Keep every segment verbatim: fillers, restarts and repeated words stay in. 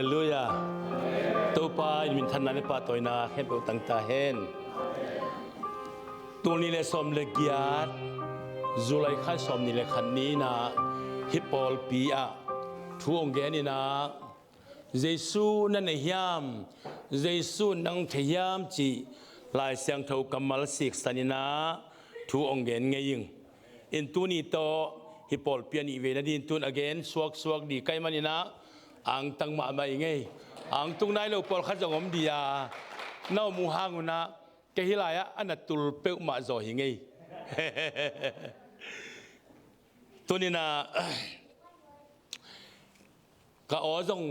Halleluiah. Topa in minthanna le pahtawina khempeuh tang ta hen. Tul nih le sawm le giat, July kha sawm nih le khat ni-in ah hih pawlpi ah thu hong gen in ah, Jesu na nei hiam, Jesu nang thei hiam cih Lai Siangtho kammal siksan in ah thu hong gen ngei ing. In tuni tawh hih pawlpi a nih vei nading tun a gen suaksuak ding ka hih manin ah, angtang mahmah ing ei. Angtung nai lo pawlkhat zong om ding a, na om uh hang un ah, kei hih lai-ah a na tul peuhmah zaw hi ing ei. Tuni-in ah, ka aw zong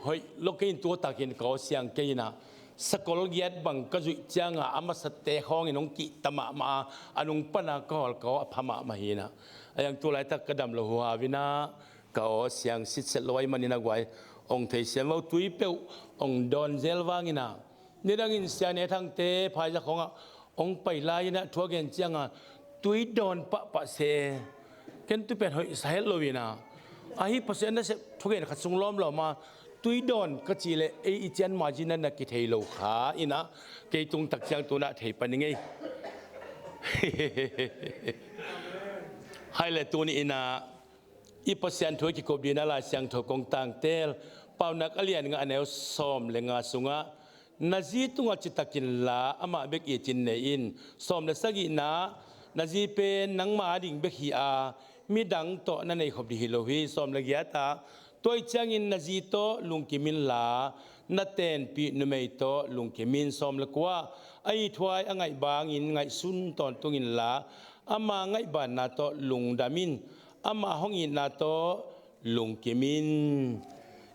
hoih lo kei in, tua takin ka aw siang kei in ah, sakol giat bang ka zuih ciang a, a masate khawngin hong kihta mahmah a, a nung pan a ka hawl ka aw a pha mahmah hi in ah. A hiang tu laitak ka dam lo huhau in ah, ka aw siang sitset lo ahih manin ah guai, hong thei siam vo, tui peuh hong dawn zel vangin ah, nidangin Sia Ne Thangte phaizak khawngah hong pai lai in ah, thu a gen ciang a, tui dawn pahpah se. Ken tu pen hoih sa het lo in ah, ahi Pasian nasep thugen khat sung lawmlawm a, tui dawn ka cih leh ei i cian margin na na kithei lo kha in ah, kei tung tak ciang tu-in ah thei pan ing ei. Hai le tuni-in ah, i Pasian thu i kikup ding in ah Lai Siangtho kong tangtel, Paunak a lian nga, a neu sawm le nga sungah, na zi tungah citakin la, amah bek it-in nei in. Sawm le sagihna, na zi pen nangma ading bek hi a, midang tawh na nei khop ding hi lo hi. Sawm le giat ah, tua ahih ciangin na zi tawh lungkim inla, na tenpih numei tawh lungkim in. Sawm le kua, a ithuai a ngaih bangin ngaihsun tawntung inla, ama ngaihbanna tawh lungdam in. Ama hong itna tawh lungkim in.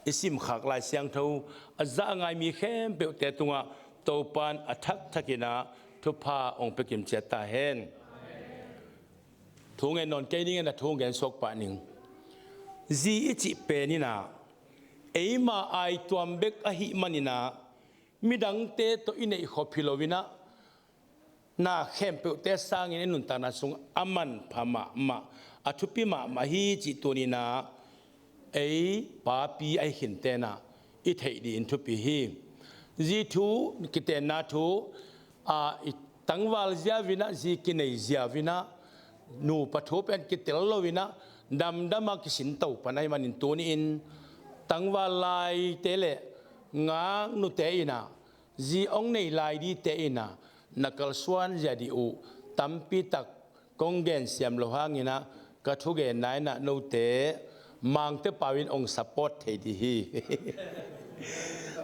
I simkhak Lai Siangtho a za a ngai mi khempeuhte tungah Topa in a thakthak in ah thupha hong pia kim ciat ta hen. Thu ngen nawn kei ning e, na thu ngen suak pah ning. Zi i cih pen in ah, eima aituam bek ahih manin ah, midangte tawh i neih khop hi lo in ah, na khempeuhte sangin i nuntakna sung a manpha mahmah, a thupi mahmah hi cih tuni-in ah, ei papi ahi khinte in ah i theih ding in thupi hi. Zi thu, kitenna thu, a, i tangval ziau in ah, zi kinei ziau in ah, nupa thu pen kitel lo in ah, damdam a kisin to pan ahih manin tuni-in tangval laite le ngaknute in ah, zi hong nei lai dingte in ah, na kalsuan zia ding uh tampi tak kong gen siam lo hangin ah, ka thugenna in ah note Mangte pau in hong support thei ding hi.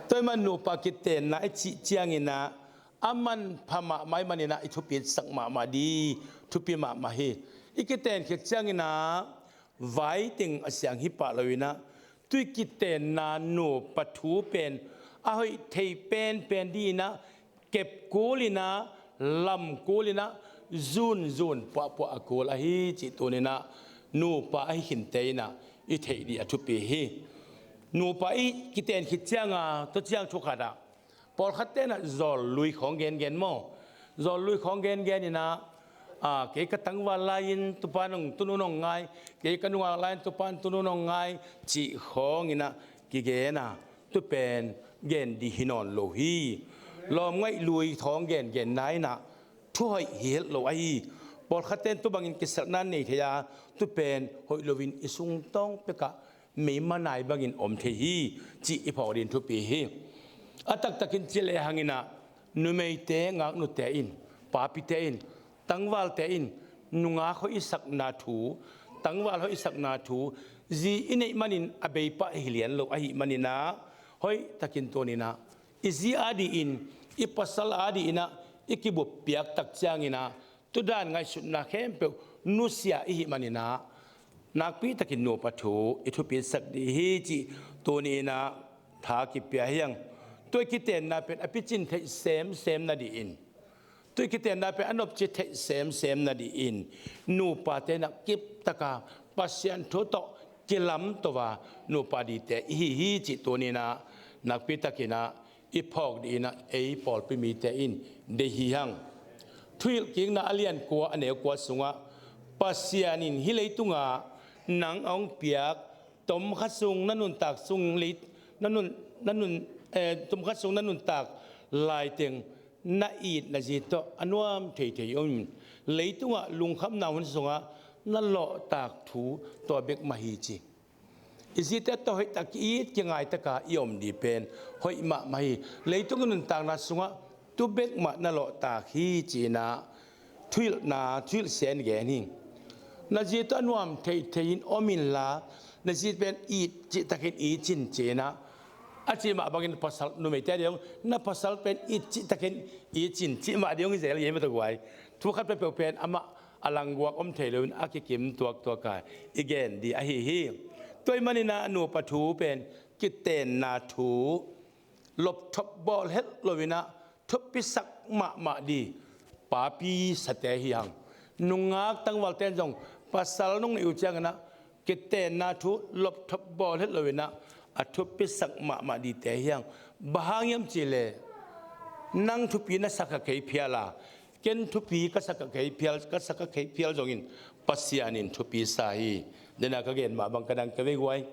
Tua ahih man nupa kitenna i cih ciangin ah, a manpha mahmah ahih manin ah i thupitsak mahmah ding, thupi mahmah hi. I kiten khit ciangin ah, vai teng a siang hi pah lo in ah, tu i kitenna nupa thu pen a hoih thei penpen ding in ah, kep kul in ah, lam kul in ah, zunzun puahpuah a kul ahi cih tuni-in ah, nupa ahi khinte in ah i theih ding a thupi hi. Nupa i kiten khit ciang a, tua ciang thu khat ah, pawlkhatte in ah zawllui khawng gengen maw? Zawllui khawng gengen in ah, a, kei ka tangval lai-in tu pan hong tun un hong ngai, kei ka nungak lai-in tu pan tun un hong ngai, cih khawng in ah kigen a, tu pen gen ding hi nawn lo hi. Lawmngaih lui khawng gengenna in ah thu hoih hi het lo ahi. Pawlkhatte in tu bangin kiselhna nei thei a, tu pen hoih loin i sungtawng pek ah mei manai bangin om thei hi, cih i phawk ding thupi hi. A taktakin ci lehang in ah, numeite, ngaknute in, papite in, tangvalte in, nungak hoih i sakna thu, tangval hoih i sakna thu, zi i neih manin a bei pah hi lian lo ahih manin ah, hoih takin tuni-in ah, i zi adingin, i pasal adingin ah, i kibuppiak tak ciangin ah, tu dan ngaihsutna khempeuh nusia i hih manin ah, nakpi takin nupa thu i thupitsak ding hi cih tuni-in ah tha kipia hi hang. Tu i kitenna pen a picin theih semsem nadingin, tu i kitenna pen a nopci theih semsem nadingin, nupate in ah kip tak a Pasian thu tawh kilamto a nupa dingte i hi hi cih tuni-in ah nakpi takin ah i phawk dingin ah ei pawlpi mite in deih hi hang. Thuhilhkikna a lian kua, a neu kua sungah, Pasian in hih leitungah nang a hong piak tom khat sung, na nuntak sung lei, Na nun, na nun, eh, tumkhat sung na nuntak laiteng na it na zi tawh a nuam theithei om in, leitungah lungkhamna hun sungah na lawhtak thu tua bek mah hi ci. I zite tawh hoihtak ki-it kingaitaka i om dih pen hoih mahmah hi. Leitung i nuntakna sungah tu bek mah na lawhtak hi ci-inah thuhilhna, thuhilh sen gen hi. Na zi tawh a nuam theithei in om inla, na zi pen it cihtakin it cin ci-inah a cih mah bangin pasal numeite a ding na pasal pen it cihtakin it cin cih mah ding hi zel hi mah tawh guai. Thu khat peuhpeuh pen amah a langguak om thei loin a kikim tuaktuaka i gen dih ahi hi. Tua ahih maninah nupa thu pen kitenna thu lopthop bawl het loinah thupisak mahmah dih papi sate hi hang. Nungak tangvalte in zong pasal nong neih uh cianginah kitenna thu lopthop bawl het loinah a thupisak mahmah dihte hi hang. Bang hang hiam cihleh nang thupi na sak a kei phial a, ken thupi ka sak a kei phial, ka sak a kei phial zongin Pasian in thupi sa hi. Dena ka gen mah bang ka dang ka vei guai.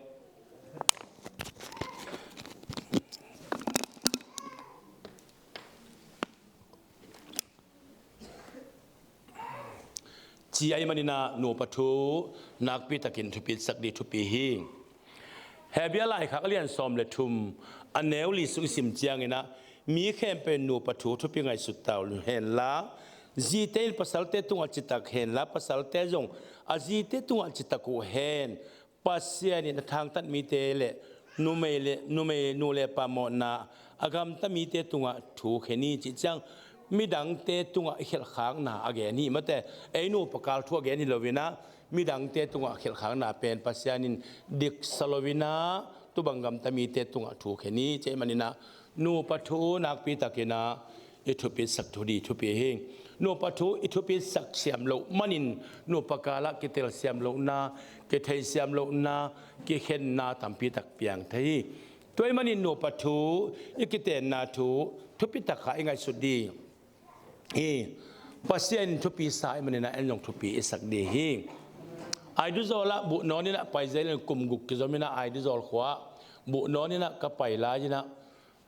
Ci ahih maninah nupa thu nakpitakin thupisak dih thupi hi. Hebru laikhak a lian sawm le thum a neu li sung i sim cianginah mi khempeuh in nupa thu thupi ngaihsut ta uh henla, zite in pasalte tungah citak henla, pasalte zong a zite tungah citak uh hen. Pasian in a thangtat mite le numei le numei nu le pa mawhna a gamta mite tungah thu khen hi cih ciang midangte tungah i khelhkhakna a gen hi mate. Ei nupa kal thu a gen hi loinah midangte tungah khelhkhakna pen Pasian in diksa loinah tubang gamta mite tungah thu khen hi. Ci ahih maninah nupa thu nakpitakinah i thupisak thu dih thupi hi. Nupa thu i thupisak siam loh manin nupa kalah kitel siam lohna, kithei siam lohna, kikhenna tampitak piang thei hi. Tua ahih manin nupa thu i kitenna thu thupitakah i ngaihsut dih hi. Pasian in thupi sa ahih maninah en zong thupi i sak dih hi. Aiduzawlah buh nawninah paizel in kum guk kizominah Aiduzawlah khua buh nawninah ka pai lai-inah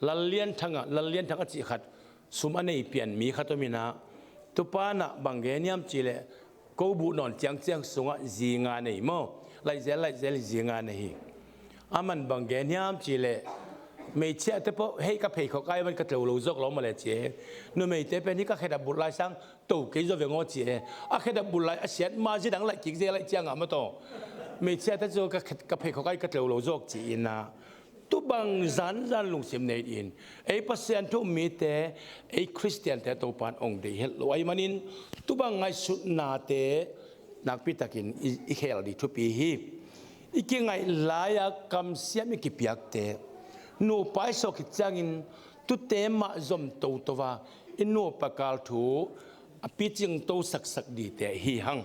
Lallianthang ah, Lallianthang a cih khat sum a nei pian mi khat om inah, tupa nah bang gen hiam cihleh ko buh nawn ciangciang sungah zi nga nei maw, laihzel laihzel zi nga nei hi. Aman bang gen hiam cihleh meichia te pawh hei ka pheikhawk ai man ka tlo lo zawk lo mah le ci e. Numeite pen hi ka khedap bulh lai sang to kei zaw veng aw ci e. A khedap bulh lai a siat ma zi dang laih kik zel laih ciangah mataw meichia te cu ka khet, ka pheikhawk ai ka tlo lo zawk ci inah tubang zanzan lungsim nei in ei Pasian thu um mite, ei Khristiante Topan ong deih het lo ahih manin tubang ngaihsutnate nakpitakin i, i khel dih thupi hi. I kingaih lai-a kamsiam i kipiakte nupa i suak khit ciangin tute mah zom toto a i nupa kal thu a picing to saksak dihte hi hang.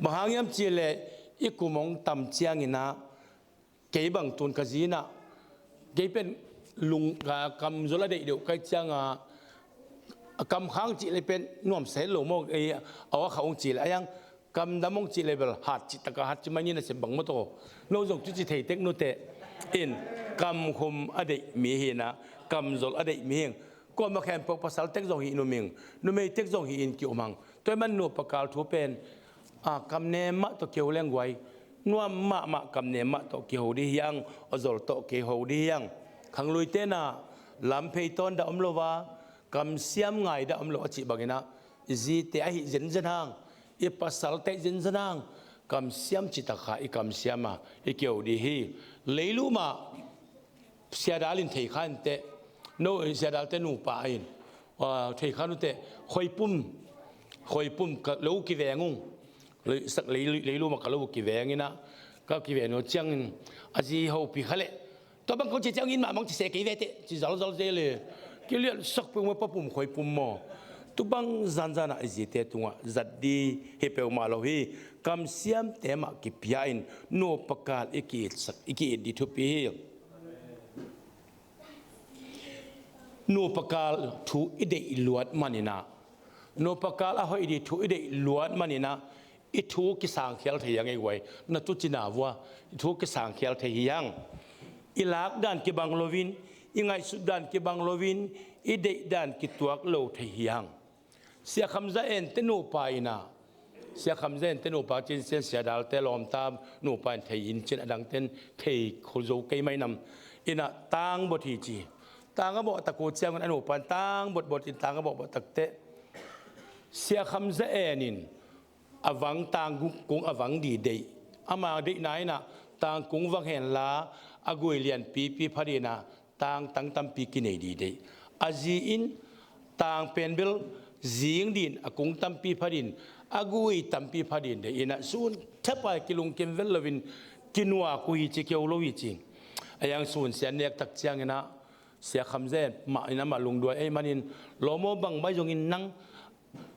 Bang hang hiam cihleh i kum hong tam cianginah kei bang tun ka zinah kei pen lung, a, kamzol a deih deuh kai cianga a kamkhang cihleh pen nuamsa het lo maw, ei, a, a kha hong cihleh a yang kamdam hong cihleh bel hat cih taka hat ci mai ni na sem bang maw taw. No zong tuci thei tek nute in kamkhum a deih mi hinah kamzol a deih mi hing. Kuamah khempeuh pasal tek zong hi in um hing, numei tek zong hi in ki um hang. Tua ahih man nupa kal thu pen a, kamnem mah tawh kiho leng guai. Nuam mahmah kamnem mah tawh kiho dih hiang, a zol tawh kiho dih hiang. Khangluite na lamphei tawn dah om lo a, kamsiam ngai dah om lo a cih banginah i zite ahi zenzen hang, i pasalte ahi zenzen hang, kamsiam cih takha i kamsiam a i kiho dih hi. Leilumah siadal in theikha inteh, no siadalte nupa in, a, theikha nuteh, khoipum, khoipum ka lo kiveng ung. Lei, sak lei, leilumah ka lo kiveng inah ka kiveng uh ciangin a zi hopi kha leh tua bang ko ci ciangin mah bang ci se kei veteh ci zalzal zel e. Kilian sak peuhmah papum khoipum maw. Tubang zanzanah i zite tungah zat dih hi peuhmah lo hi. Kamsiamte mah kipia in nupa kal i ki-it sak, i ki-it dih thupi hi. Nupa kal thu i deih luat maninah, nupa kal a hoih dih thu i deih luat maninah i thu kisangkhial thei hiang ei guai. Na tucina vua i thu kisangkhial thei hiang. i lak dan kibang loin, i ngaihsut dan kibang loin, i deih dan kituak lo thei hi hang. Sia Kham Za En te nupa in ah, Sia Kham Za En te nupa cin, Sia Dal te lawmta nupa in thei in cin, a dang ten thei kho zo kei mai nam in ah, tang bot hi ci. Tang a bawh tak uh ciangun a nupa in tang bot bot in, tang a bawh bawh tak teh Sia Kham Za En in a vang tang kung a vang ding deih. Ama deihna in ah tang kung vang hen la, a gui lianpipi pha ding in ah tang tang tampi kinei ding deih. A zi in tang pen bel zing ding in, a kung tampi pha ding in, a gui tampi pha ding in deih in ah, sun thep a kilungkim vel loin kinuak uh hi ci, keu lo hi ci. A yang sun sia nek tak ciangin ah Sia Kham Za En mah in amah lungduai ahih manin, lawm aw, bang mai zongin nang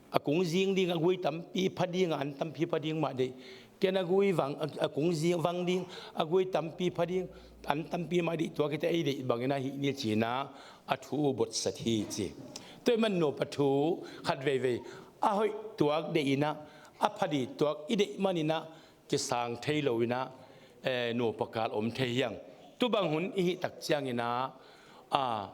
a kung zing ding, a gui tampi pha ding, a an tampi pha ding mah deih. Ken a gui vang, a, a kung zing vang ding, a gui tampi pha ding, an tampi mah deih, tua kite ei deih bangin ah hih ni ci in ah a thu uh botsat hi ci. Tua ahih man nupa thu khat veivei a hoih tuak deih in ah, a pha ding tuak i deih man in ah kisang thei lo in ah, eh, nupa kal om thei hi hang. Tubang hun i hih tak ciangin ah, a,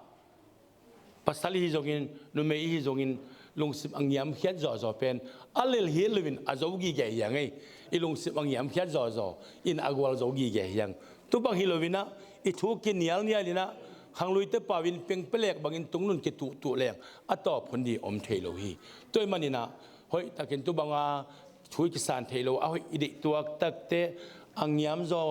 pasal i hi zongin, numei i hi zongin, lungsim a ngiamkhiat zawzaw pen a lel hi loin a zo gige hi hang ei. I lungsim a ngiamkhiat zawzaw in a gual zo gige hi hang. Tubang hi lo in ah, i thu kinialnial in ah, khangluite pau in pengpelek bangin tungnun kituhtuh leng a tawp hun ding om thei lo hi. Tua ahih man in ah, hoih takin tubang a thu i kisan theih lo, a hoih i deih tuak tak teh a ngiamzaw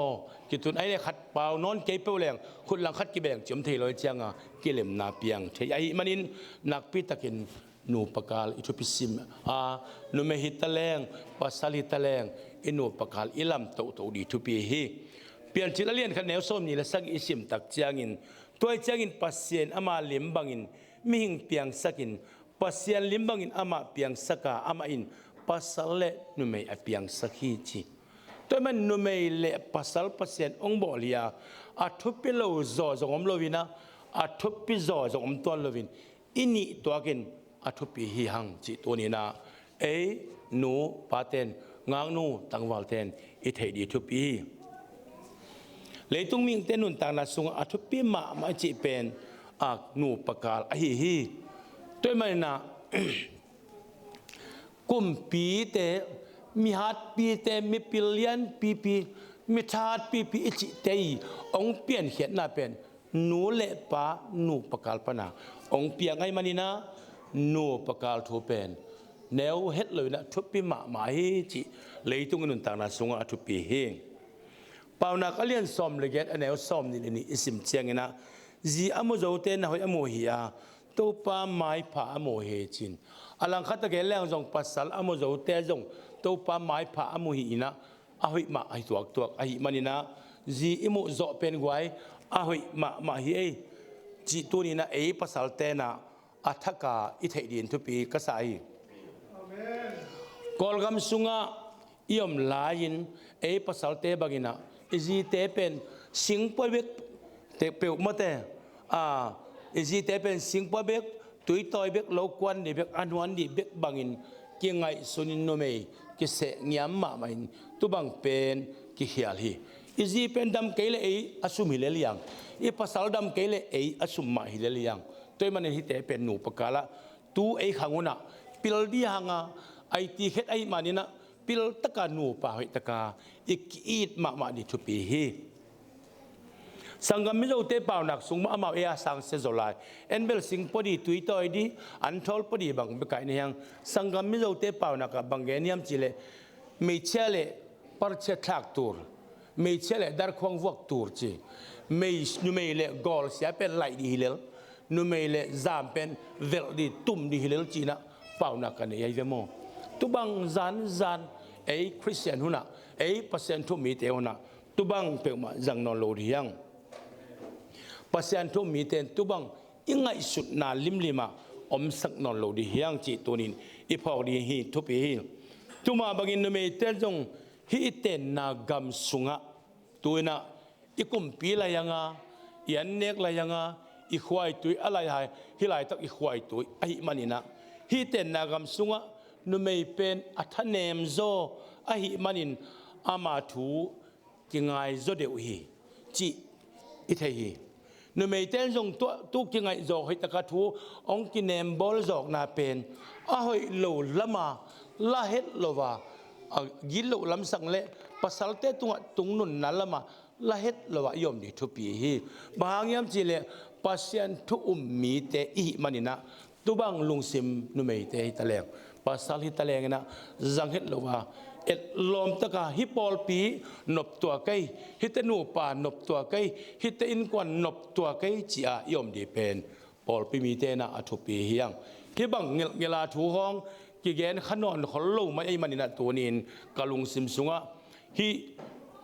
kitun, ahih leh khat pau nawn kei peuh leng khut lang khat kibeng ci om thei lo, ciang a kilemna piang thei ahih manin, nakpi takin nupa kal i thupi sim a, numei hi ta leng, pasal hi ta leng, i nupa kal i lam tohtoh ding thupi hi. Piancil a lian khat, neu sawmnih le sagih i sim tak ciangin, tua ahih ciangin Pasian in ama lim bangin mihing piangsak in, Pasian lim bangin amah piangsak a, amah in pasal le numei a piangsak hi ci. Tua ahih man numei le pasal Pasian hong bawl hi a, a thupi lo zaw zong om lo in ah, a thupi zaw zong om tuan loin, i nih tuakin a thupi hi hang cih tuni in ah ei nu pate'n, ngaknu tangvalte'n i theih ding thupi hi. Leitung mihingte nuntakna sungah a thupi mahmah i cih pen a nupa kal ahi hi. Tua ahih man in ah kumpite, mi hatpite, mi pillianpipi, mi thahatpipi i cihte i hong piankhiatna pen nu le pa, nupa kal pan a hong piang ahih man in ah, nupa kal thu pen neu het lo in ah thupi mahmah hi cih leitung i nuntakna sungah a thupi hi. Paunak a lian sawm le giat, a neu sawmnih le nih i sim ciangin ah, zi a mu zote na hoih a mu hi a, Topa maipha a mu hi ci-in. A langkhat a gen leng zong, pasal a mu zote zong Topa maipha a mu hi in ah, a hoih mah ahi tuaktuak ahih man in ah, zi i muh zawh pen guai a hoih mahmah hi ei cih tuni in ah ei pasalte'n ah a thak a i theih ding thupi ka sa hi. Kawlgam sungah i om lai-in, ei pasalte bangin ah, i zite pen singpua bek, te peuhmah te, a, i zite pen singpua bek, tuitawi bek, lo kuan dih bek, a nuan dih bek bangin kingaihsun in, numei kiseh ngiam mahmah in, tubang pen kikhial hi. I zi pen dam kei leh ei a sum hi lel hi hang. I pasal dam kei leh ei a sum mah hi lel hi hang. Tua ahih manin hihte pen nupa kal ah tu ei khang un ah pil dih hang a, a i ti khet ahih man in ah, pil tak a, nupa hoih tak a i ki-it mahmah ding thupi hi. Sanggam Mizote paunak sung mah amau ei a sangsia zaw lai, en bel singpua dih, tuitawi dih, an thawl pua dih bang bek a i nei hi hang. Sanggam Mizote paunak ah bang gen hiam cih leh, meichia le parchia thlak tur, meichia le darkhuang vuak tur ci. Mei, numei le gawlsia pen laih dih hi lel, numei le zam pen velh dih, tum dih hi lel ci-in ah paunak ka nei ahi ve maw. Tubang zanzan ei Khristian hun ah, ei Pasian thu-um mite hun ah tubang peuhmah zang nawn lo dih hi hang. Pasian thu-um mite in tubang i ngaihsutna limlim ah omsak nawn lo dih hi hang cih tuni-in i phawk ding hi, thupi hi. Tua mah bangin numeite zong hih i tenna gam sungah, tu-in ah i kumpi lai hang a, i annek lai hang a, i khuaitui a lai hai, hih laitak i khuaitui ahih man in ah, hih i tenna gam sungah numei pen a thanem zaw ahih manin ama thu kingai zaw deuh hi cih i thei hi. Numeite in zong tuah tu kingaih zawk hoih taka thu hong kinem bawl zawkna pen a hoih lo lama la het lo a, a gitloh lamsang le pasalte tungah tungnunna lama la het lo a i om ding thupi hi. Bang hang hiam cihleh Pasian thu um mite i hih maninah tubang lungsim numeite hi taleng, pasal hi talenginah zang het lo a, et lawmtaka hih pawlpi noptuak ei, hihte nupa noptuak ei, hihte innkuan noptuak ei ci-a i om ding pen pawlpi mite inah a thupi hi hang. Hih bang ngelhngelha thu hong kigen kha nawn khol lo mai ei maninah tunin ka lungsim sungah hih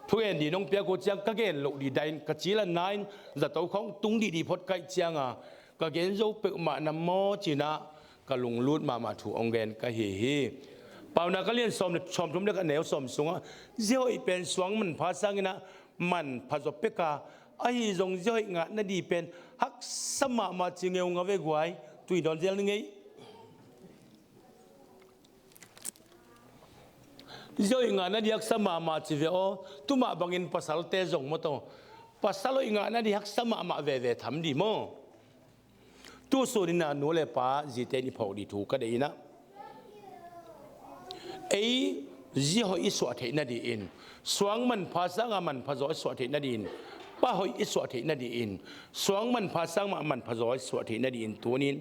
thugen ding nong piak uh ciang ka gen loh ding dahin ka cilan nain zato khawng tung dihdih phot kaih cianga ka gen zo peuhmah na maw cinah ka lunglut mahmah thu hong gen ka hi hi. Paunak a lian sawm le sawmthum le ka neu sawm sungah zia hoih pen suang manpha sanginah manpha zaw peka, ahi zong zia hoih ngah nading pen haksa mahmah ci ngeungau ve guai. Tui dawn zel ni ngei. Zia hoih ngah nading haksa mahmah ci ve aw. Tumah bangin pasalte zong maw taw, pasal hoih ngah nading haksa mahmah veve tham ding maw? Tu suninah nu le pa zite in i phawk ding thu ka deih inah ei zia hoih i suah theih nadingin, suang manpha sanga manpha zaw i suah theih nadingin, pa hoih i suah theih nadingin, suang manpha sangmah manpha zaw i suah theih nadingin tunin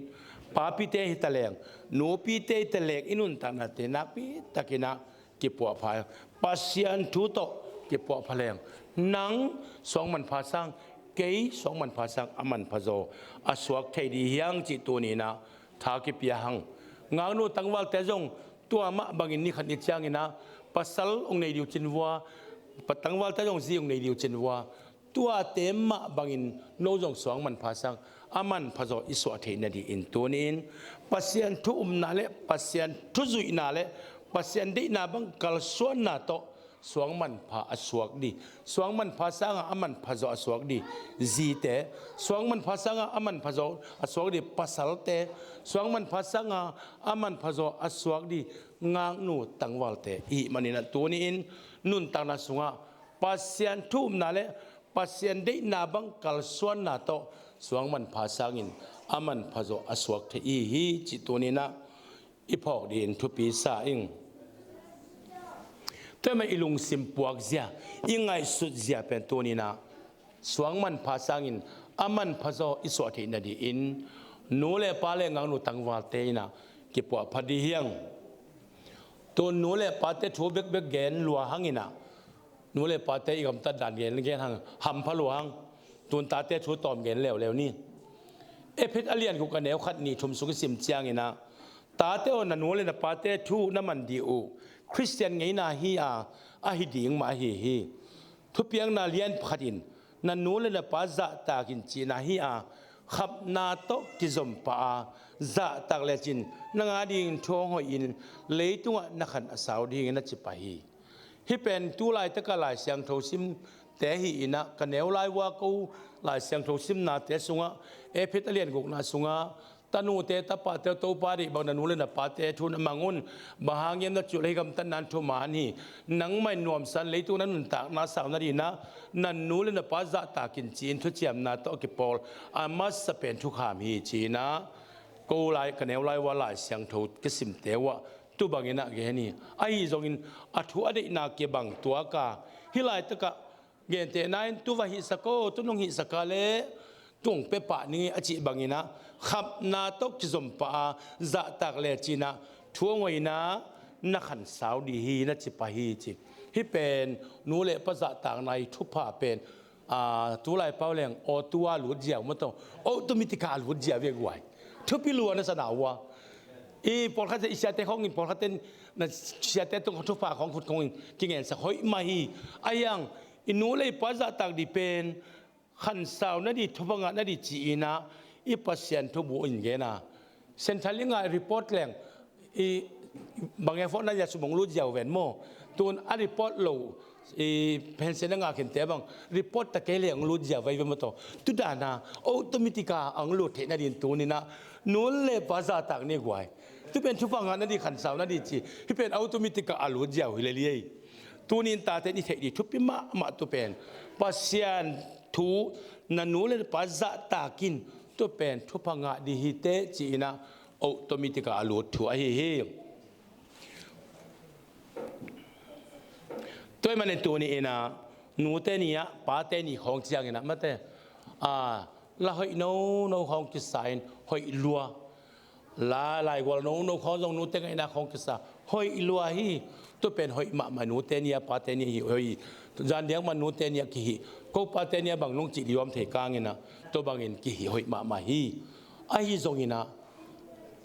papite hi taleng, nupite hi taleng, i nuntaknate nakpi takinah kipuahpha, Pasian thu tawh kipuahpha leng, nang suang manpha sang, kei suang manpha sang a manpha zaw a suak thei ding hi hang cih tuninah tha kipia hang. Ngaknu tangvalte zong tua mah bangin ni khat ni cianginah pasal hong nei ding uh cin vua, pa tangvalte zong zi hong nei ding uh cin vua, tuate mah bangin no zong suang manpha sang a manpha zaw i suah theih nadingin tunin Pasian thu umna le Pasian thu zuihna le Pasian deihna bang kalsuanna tawh suang manpha a suak ding, suang manpha sanga a manpha zaw a suak ding zite, suang manpha sanga a manpha zaw a suak ding pasalte, suang manpha sanga a manpha zaw a suak ding ngaknu tangvalte i hih maninah tuni-in nuntakna sungah Pasian thu umna le Pasian deihna bang kalsuanna tawh suang manpha sangin a manpha zaw a suak thei i hi cih tuninah i phawk dingin thupi sa ing. Tua mah i lungsim puakzia, i ngaihsutzia pen tuninah suang manpha sangin a manpha zaw i suah theih nadingin nu le pa le ngaknu tangvalte inah kipuahpha ding hi hang. Tun nu le pate thu bekbek gen lua hanginah nu le pate i gamtat dan gen, gen hang hampha lua hang. Tun tate thu tawm gen leuleu ni. Efesa a lian guk a neu khat nih thum sung i sim cianginah, tate aw, na nu le na pate thu na man ding uh Khristian ngeina hi a, ahi ding mah ahi hi. Thupiakna lian pakhat in na nu le na pa zahtakin cihna hi a, khapna tawh kizompah a zahtak lecin nang adingin thu hong hoihin leitungah na khan a sau dingin a ci pah hi. Hih pen tu laitaka Lai Siangtho simte hi inah ka neu lai ua ko Lai Siangtho simnate sungah, Efesa a lian gukna sungah, tanute tapate Topa deih bang na nu le na pate thu na mang un. Bang hang hiam na cih leh hih gamtatna in thuman hi. Nangmah in nuamsa in leitung na nuntakna sau nadinah na nu le na pa zahtakin ci-in thuciamna tawh a kipawl a masa pen thukham hi ci-inah ko lai, ka neu lai ua Lai Siangtho kisimte uah tu banginah gen hi. Ahi zongin a thu a deihna kibang tuaka hih laitakah gentehna in tu va hihsak aw, tu nong hihsak a le tu hong pia pah ning a cih banginah khapna tawh kizompah a zahtak lecinah thu hong hoihin na khan sau ding hi na ci pah hi ci. Hih pen nu le pa zahtakna i thupha pen, aa, tu lai pau leng auto a lut ziau maw taw, automatic a lut ziau ve guai. Thupi lua na sa na ua. I pawlkhat i siate khawngin, pawlkhat ten na siate tung thupha khawng khut khawngin kingensak hoih mah hi. Ahi hang i nu le i pa zahtak ding pen khan sau nading, thupha ngah nading ci-inah i Pasian thubu in gen a, Central i ngah report leng i bang e fawh na ya sum hong lut ziau ven maw? Tun a report lo i pension a ngah khinte bang report ta kei le hong lut ziau vai ve maw taw? Tu dana automatic a hong lut theih nading tuninah nu le pa zahtak ni guai. Tu pen thupha ngah nading, khan sau nading ci, hih pen automatic a a lut ziau hi lel hi ei. Tunin tate in i theih ding thupi mahmah tu pen Pasian thu, na nu le na pa zahtak in, tu pen thupha ngah ding hi teh ci-in ah automatic ah a lut thu ahi hi. Tua ahih manin tuni in ah nute ni ah pate ni khawng ciangin ah mate, a, la hoih nono khawng kisa in hoih lua. La laigual nono khawng zong nute ngaihna khawng kisa hoih lua hi. Tu pen hoih mahmah, nute ni ah pate ni hi hoih. Zan diak mah nute ni ah kihi. Ko pate ni ah bang nong cih liuam thei kangin ah tua bangin kihi hoih mahmah hi. Ahi zongin ah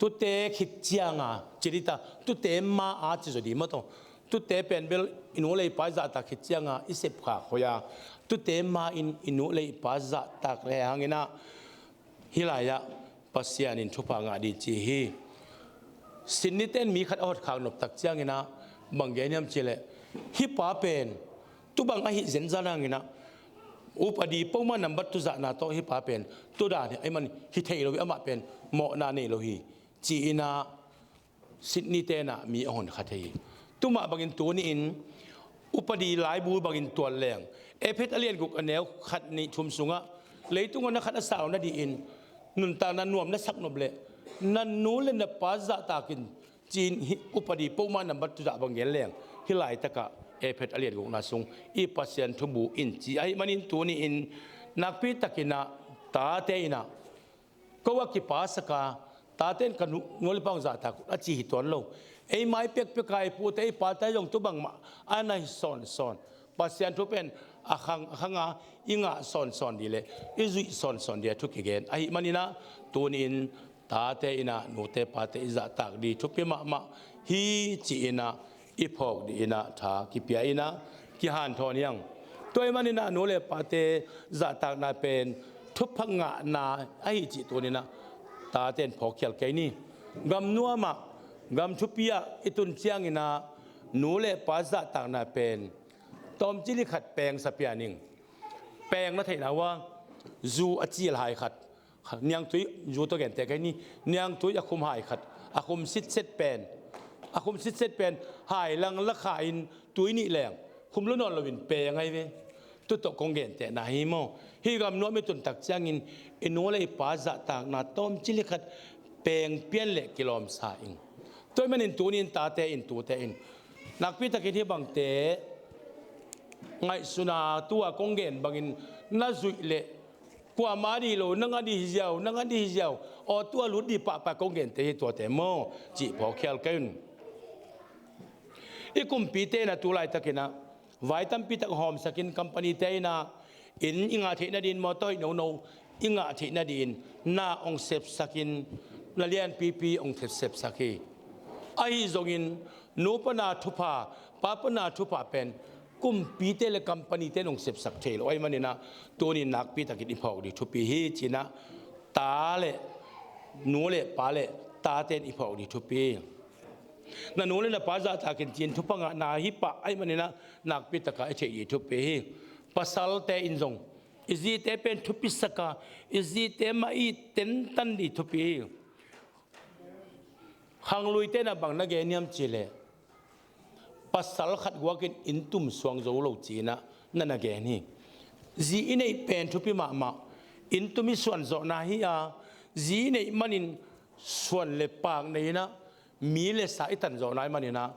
tute khit cianga ci dita, tute ma a ci zaw ding maw taw. Tute pen bel i nu le i pa i zahtak khit cianga i sepkhak hoih a, tute ma in i nu le i pa zahtak le hangin ah hih lai-ah Pasian in thupha ngah ding ci hi. Sydney ten mi khat a hotkhak noptak ciangin ah bang gen hiam cihleh, hih pa pen tu bang ahi zenzen hangin ah upadi poma nambat tu zahna tawh hih pa pen tu dan hi, ahih man hi thei lo hi, amah pen mawhna nei lo hi ci-in ah Sydney ten ah mi a hon kha thei hi. Tu mah bangin tuni in upadi laibu bangin tuan leng, Efesa a lian guk a neu khat nih thum sungah leitung a na khat a sau nadingin nuntakna nuam na sak nop leh na nu le na pa zahtak in ci-in hih upadi poma nambat tu zah bang gen leng hih laitakah Efesa a lian gukna sung i Pasian thubu in ci ahih manin tuni in nakpi takin ah tate in ah ko a kipasak a, tate in ka nu, nu le pa hong zahtak uh a ci hi tuan lo. Ei mai pekpek a i pute i pate zong tu bangmah a na hi sawnsawn. Pasian thu pen a khang, a khang a i ngah sawnsawn ding le i zuih sawnsawn ding a thu kigen ahih manin ah tuni in tate in ah nute pate i zahtak ding thupi mahmah hi ci-in ah i phawk dingin ah tha kipia in ah kihanthawn hi hang. Tua ahih manin ah nu le pate zahtakna pen thupha ngahna ahi cih tuni in ah tate in phawk khial kei ni. Gam nuam ah, gam thupi ah i tun ciangin ah nu le pa zahtakna pen tawmcik li khat pengsa pia ning. Peng na theihna uh a, zu a cil hai khat, niangtui, zu tawh genteh kei ni, niangtui a khum hai khat, a khum sitset pen, a khum sitset pen hai lang la kha in tui nih leng khum lua nawn loin peng ahi ve. Tu tawh kong gentehna hi maw. Hih gam nuam i tuntak ciangin i nu le i pa zahtakna tawmcik li khat peng pian le kilawmsa ing. Tua ahih manin tuni in tate in, tute in nakpi takin hih bangte ngaihsutna, tua kong gen bangin na zuih leh kuamah a dih lo, nang a dih hi ziau, nang a dih hi ziau, aw tua lut dih pahpah kong gente hi tuate maw cih phawk khial kei un. I kumpite in ah tu laitakin ah vai tampi tak hawmsakin company te in ah inn i ngah theih nadingin, mawtaw hoih nono i ngah theih nadingin na hong sepsakin na lianpipi hong sepsak hi. Ahi zongin nu pana thupha, pa pana thupha pen kumpite le company te in hong sepsak thei lo ahih manin ah tuni nakpi takin i phawk ding thupi hi ci-in ah ta le nu le pa le tate in i phawk ding thupi hi. Na nu le na pa zahtakin ci-in thupha ngahna hi pah ahih manin ah nakpi takin i theih ding thupi hi. Pasalte in zong i zite pen thupisak a, i zite mah i tentan ding thupi hi. Khangluite in ah bang na gen hiam cihleh pasal khat guakin inn tum suang zo lo ci-in ah na na gen hi. Zi i neih pen thupi mahmah. Inn tum i suan zawhna hi a, zi i neih manin suan le pak nei in ah mi le sa i tan zawhna ahih manin ah,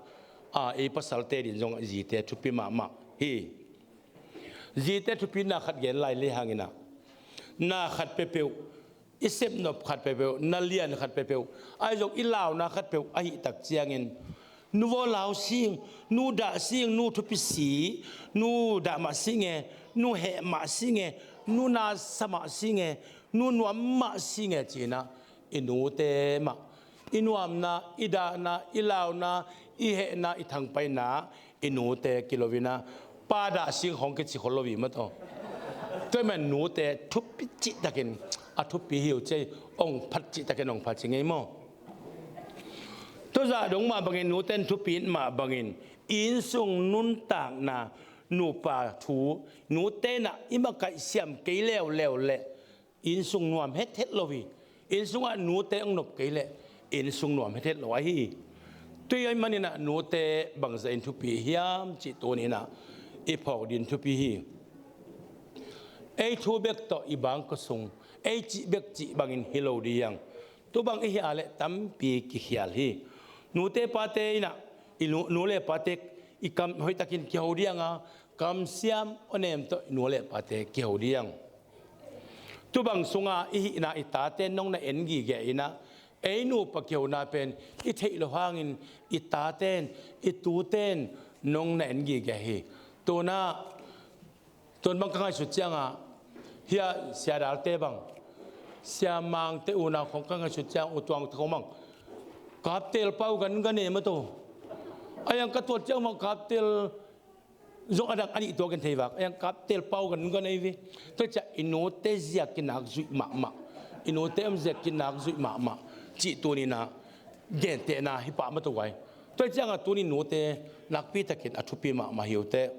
a, ei pasalte ding zong zite thupi mahmah hi. Zite thupina khat gen lai le hangin ah na khat peuhpeuh, i sepnop khat peuhpeuh, na lian khat peuhpeuh, ahi zong i launa khat peuh ahih tak ciangin nu vaw lau sing, nu dah sing, nu thupi si, nu dah mah sing e, nu heh mah sing e, nu nasa mah sing e, nu nuam mah sing e ci-in ah i nute mah i nuamna, i dahna, i launa, i hehna, i thangpaihna i nute kilo in ah pa dah sing hong kici khol lo hi mah taw. Tua ahih manin nute thupi cihtakin a thupi hi uh ci, hong phat cihtakin hong phat ci ngei maw. Tua zah dong mah bangin nute in thupi mah bangin innsung nuntakna, nupa thu, nute in ah i makaih siam kei leuleu leh innsung nuam hethet lo hi. Innsungah nute hong nop kei leh innsung nuam hethet lo ahi hi. Tua ahih manin ah nute bangzah in thupi hiam cih tuni in ah i phawk ding thupi hi. Ei thu bek tawh i bangkua sung, ei cih bek cih bangin hi lo ding hi hang. Tua bang i hih leh tampi kikhial hi. Nute pate in ah, i nu, nu le pate i kam hoihtakin kiho ding a, kamsiam awnem tawh i nu le pate kiho ding. Tua bang sungah i hihna, i tate nong na en gige in ah, ei nupa kihona pen i theih loh hangin i taten, i tuten nong na en gige hi. Tua in ah, tua bang ka ngaihsut ciangah, hia Sia Dalte bang, Sia Mangte unau khong ka ngaihsut ciang, U Tuangte khong bang, kaptel pau gangan e maw taw. A yang ka tuat ciang bang kaptel zong a dang a nih tua ken thei vak, a yang kaptel pau gangan e ve. Tua ciang i nute ziak kinak zuih mahmah, i nute om ziak kinak zuih mahmah cih tuni in ah gentehna hi pah maw taw guai. Tua ciangah tuni nute nakpi takin a thupi mahmah hi uh teh.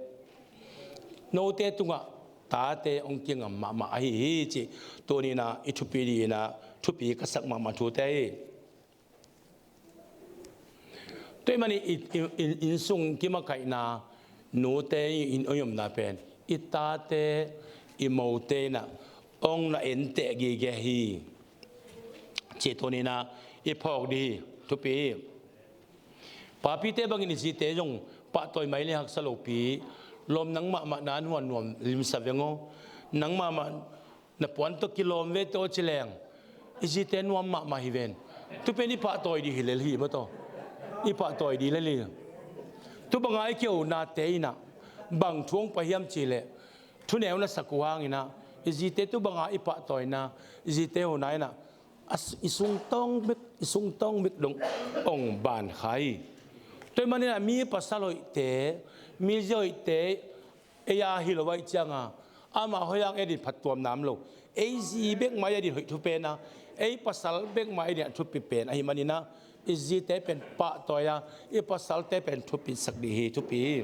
Note tungah tate hong kingam mahmah ahi hi cih tuni in ah i thupi ding in ah thupi ka sak mahmah thute hi. Tua ahih manin i, i, i, innsung kimakaihna, nute i, i omna pen i tate, i mote in ah hong na enteh gige hi cih tuni in ah i phawk ding hi, thupi hi. Papite bangin i zite zong pahtawi mai le haksa lopi. Lawm, nang mahmah na nuam nuam limsa veng aw. Nang mahmah na puan tawh kilawm ve tawh ci leng, i zite nuam mahmah hi ven. Tua pen i pahtawi ding hi lel hi maw taw. I pahtawi ding lel hi. Tua banga i kihonate in ah bang thu hong pai hiam cih leh, thuneu na sak uh hangin ah i zite tua banga i pahtawina, i zite hona in ah a s-, i sungtawng bek, i sungtawng bek dong hong ban kha hi. Tua ahih manin ah mi pasal hoihte, mi zi hoihte ei a hi lo ahih ciangah, amah hoih hang ei din phattuamna om lo. Ei zi bek mah ei din hoih thu pen a, ei pasal bek mah ei din a thupi pen ahih manin ah i zite pen pahtawi a, i pasalte pen thupisak ding hi, thupi hi.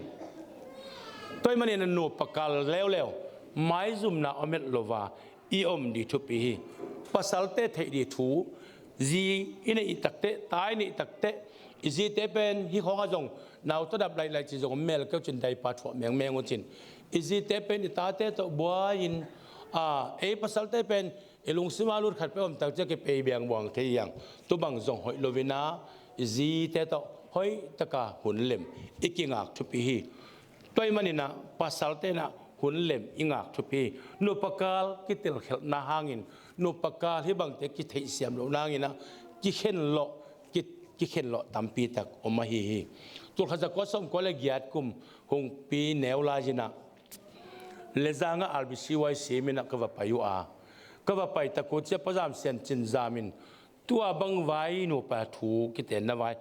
Tua ahih manin ah nupa kal leuleu maizumna om het lo a i om ding thupi hi. Pasalte theih ding thu, zi i neih takteh, ta i neih takteh, i zite pen hih khawngah zong nau tawh dap lailai ci zong om mel keu cin, daipa thuah mengmeng uh cin, i zite pen i tate tawh buai-in, a, ei pasalte pen i lungsim a lut khat peuh om tak ciang kipei biangbuang thei hi hang. Tua bang zong hoih lo-in ah i zite tawh hoih taka hun lem i kingak thupi hi. Tua ahih manin ah pasalte in ah hun lem i ngak thupi hi. Nupa kal kitilkhelhna hangin, nupa kal hih bangte kitheihsiam lohna hangin ah kikhen lawh, ki, kikhen lawh tampi tak om ahi hi. Tulkhat zakua sawmkua le giat kum hong pi neu lai-in ah Lezang ah R B C Y C min ah ka va pai uh a, ka va pai tak uh ciang Pa Zam Sian Cin Zam in tua bang vai, nupa thu kitenna vai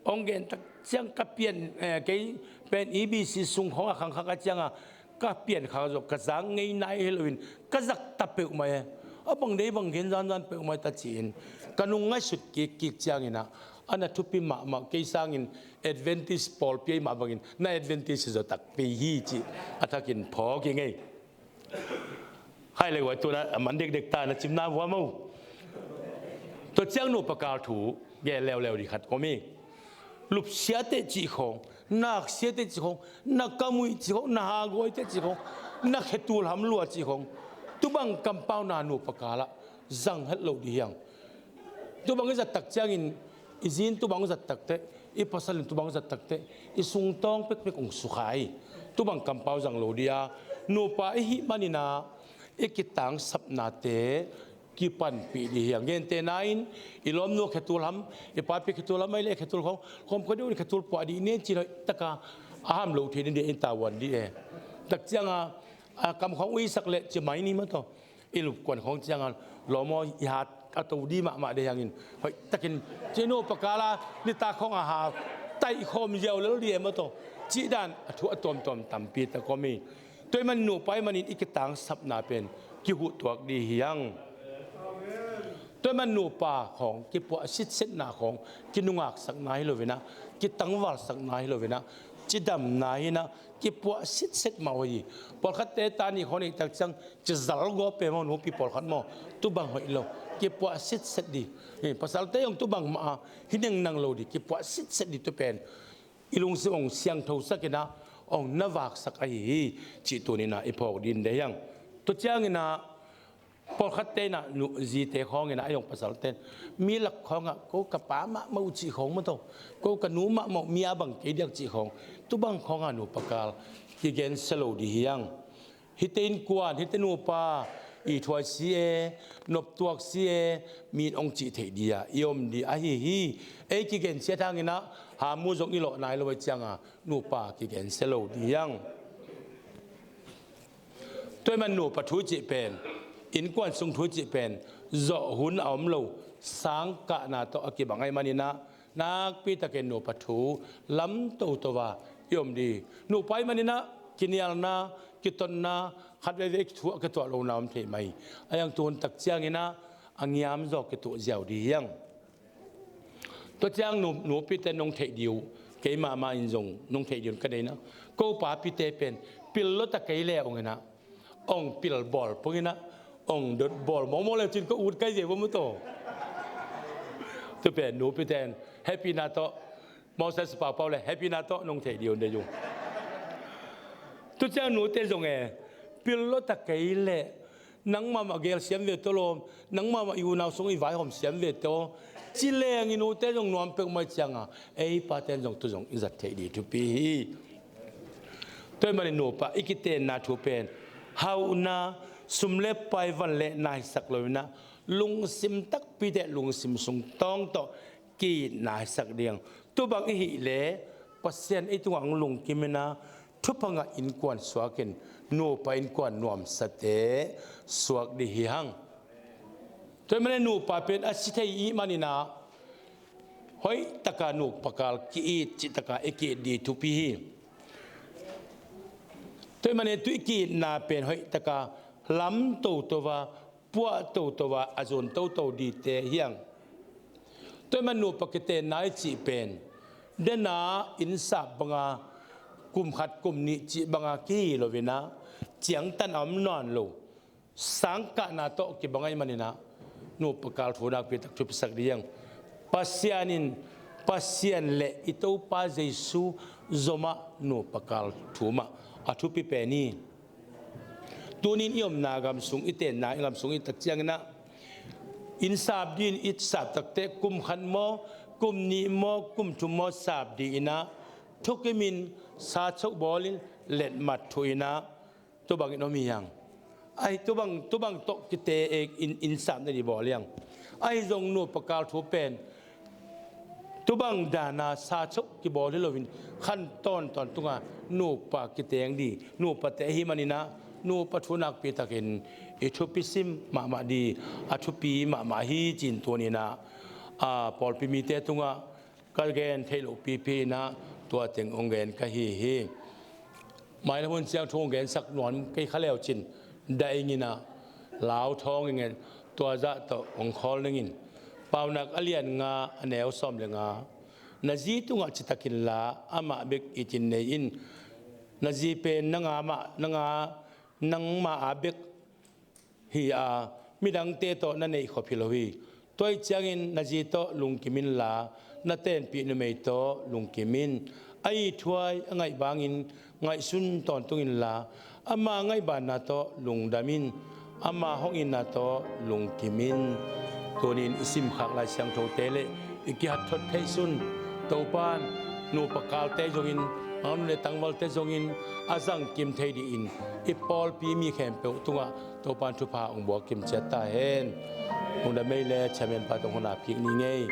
hong gen tak ciang ka pian, eh, kei pen E B C sung khawng a khangkhak a ciangah ka pian khak zawh, ka zak ngei nai hi loin ka zak ta peuhmah e. A bang dei bang gen zanzan peuhmah ta ci-in ka nung ngaihsut kikkik ciangin ah, a na thupi mahmah, kei sangin Adventist pawlpi ahih mah bangin na Adventist hi zaw takpi hi cih a thakin phawk ing ei. Hai le guai, tu-in ah a man dekdek ta, na cimna vua maw. Tua ciang nupa kal thu gen leuleu ding khat om hi. Lupsia teh cih khawng, naksia teh cih khawng, na kamuih cih khawng, na hagawi teh cih khawng, na khetul ham lua cih khawng, tu bang kampauna nupa kal ah zang het lo ding hi hang. Tu bang i zat tak ciangin, i zi in tu bang zat takteh, i pasal in tu bang zat takteh, i sungtawng pekpek hong sukha hi. Tu bang kampau zang lo ding a, nupa i hih manin ah i kitangsapnate kipanpih ding hi hang. Gentehna in, i lawmnu khetul ham, i papi khetul ham, ahih leh khetul khawng, khawm khuadeuh in khetul puah ding ni e ci-in hoih taka a ham lo thei ding, ding in tavuan ding e. Tak ciangah, a, kam khawng uisak leh ci mai ni maw taw. I lupkuan khawng ciangah, lawm aw, i hat a to ding mahmah ding hi hangin hoih takin, ci, nupa kal ah nitak khawng a ha taih khawm ziau lel ding e maw taw. Cih dan a thu a tuamtuam tampi tak om hi. Tua ahih manin nupa ahih manin i kitangsapna pen kihuhtuak ding hi hang. Tua ahih manin nupa khawng kipuah sitsetna khawng kinungaksakna hi loin ah, kitangvalsakna hi loin ah, cidamna hi-in ah, kipuah sitset mah hoih hi. Pawlkhatte ta nih khawng neih tak ciang ci zal gawp pe maw, nupi pawlkhat maw, tu bang hoih lo. Kipuah sitset ding. Hi, pasalte zong tu bang mah a hi nengneng lo ding, kipuah sitset ding, tua pen i lungsim hong siangthosak in ah, hong navaksak ahi hi cih tuni-in ah i phawk ding deih hi hang. Tua ciangin ah pawlkhatte in ah, nu zite khawngin ah, a zong pasalte in mi lak khawngah, ko ka pa mahmah uh cih khawng maw, ko ka nu mahmah uh, mi a bang kei diak cih khawng, tu bang khawngah nupa kal kigen sia lo ding hi hang. Hihte innkuan, hihte nupa ithuai si e, noptuak si e, mi in hong cih theih ding a i om ding ahi hi. Ei kigen siat hangin ah, hamu zong i lawh nai lo ahih ciangin nupa kigen sia lo ding hi hang. Tua ahih man nupa thu i cih pen, innkuan sung thu i cih pen zawh hun a om lo, sangkahna tawh a kibang ahih manin ah, nakpi takin nupa thu lam toto a i om ding. Nupa ahih manin ah kinialna, kitotna, khat veivei thu a kituah lohna om thei mai. A hang tu hun tak ciangin ah a ngiam zaw kituah ziau ding hi hang. Tua ciang nu, nupite nong theih ding uh, kei mahmah in zong nong theih ding uh ka deih na. Ko papite pen pil lo ta kei leh hong in ah, hong pil bawl pong in ah, hong dot bawl mawkmawk leh cin ko ut kai zia bawm uh taw. Tu pen nupite in hehpihna tawh, Moses paupau leh hehpihna tawh nong theih ding uh deih uh. Tu ciang nute zong e, pil lo ta kei leh, nang mahmah gel siam ve tawh lawm, nang mahmah i unau sung i vaihawm siam ve tawh, ci leng i nute zong nuam peuhmah ahih ciangin ei pate in zong tu zong i zat theih ding thupi hi. Tua ahih manin nupa i kitenna thu pen hauhna, sum le pai, van le na hisak lo in ah, lungsim takpi tawh, lungsim sung tawng tawh ki-itna hisak ding. Tu bang i hih leh Pasian ei tungah hong lungkim in ah, thupha ngah innkuan suak in, nupa innkuan nuamsate suak ding hi hang. Tua ahih manin nupa pen a si thei ahih manin ah, hoih takin nupa kal ki-it cih takin i ki-it ding thupi hi. Tua ahih manin tu i ki-itna pen hoih takin lam toto a, puah toto a, a zon toto dingte hi hang. Tua ahih man nupa kitenna i cih pen, den a innsap bang a, kum khat kum nih cih bang a kihi lo in ah, ciangtan a om nawn lo, sangkahna tawh kibang ahih manin ah, nupa kal thu nakpi tak thupisak ding. Pasian in, Pasian le i Topa Jesu zomah nupa kal thu mah a thupi pen hi. Tuni-in i omna gam sung, i tenna i gam sung i tak ciangin ah, inn sap ding in i sap tak teh kum khat maw, kum nih maw, kum thum maw sap ding in ah, thukim in, sa choh bawl in, letmat thuh in ah, tu bangin om hi hang. Ahi, tu bang, tu bang tawh kite e, inn, inn sap nading bawl hi hang. Ahi zong nupa kal thu pen tu bang dan a sa choh kibawl hi loin, khan tawntung a nupa kiteng ding nupate ahih manin ah, nupa thu nakpi takin i thupi sim mahmah ding a thupi mahmah hi ci-in tuni-in ah, a, pawlpi mite tungah ka gen theih loh pipi in ah tua teng hong gen ka hi hi. Mailam hun ciang thu hong gensak nuam kei kha leu cin, dah ing in ah, lau thawng ing in, tua zah tawh hong khawl ning in. Paunak a lian nga, a neu sawm le nga. Na zi tungah citak inla, amah bek it in nei in. Na zi pen nang a mah, nang a, nangmah a bek hi a, midangte tawh na neih khop hi lo hi. Tua ahih ciangin na zi tawh lungkim inla, na tenpih numei tawh lungkim in. A ithuai a ngaih bangin ngaihsun tawntung inla, ama ngaihbanna tawh lungdam in. Ama hong itna tawh lungkim in. Tuni-in i simkhak Lai Siangthote le i kihat thot theih sun, Topa in nupa kalte zongin, a nu le tangvalte zongin a zangkim thei dingin i pawlpi mi khempeuh tungah Topa in thupha hong buak kim ciat ta hen. Hong da mei le chairman pa tawh hong na phik ni ngei.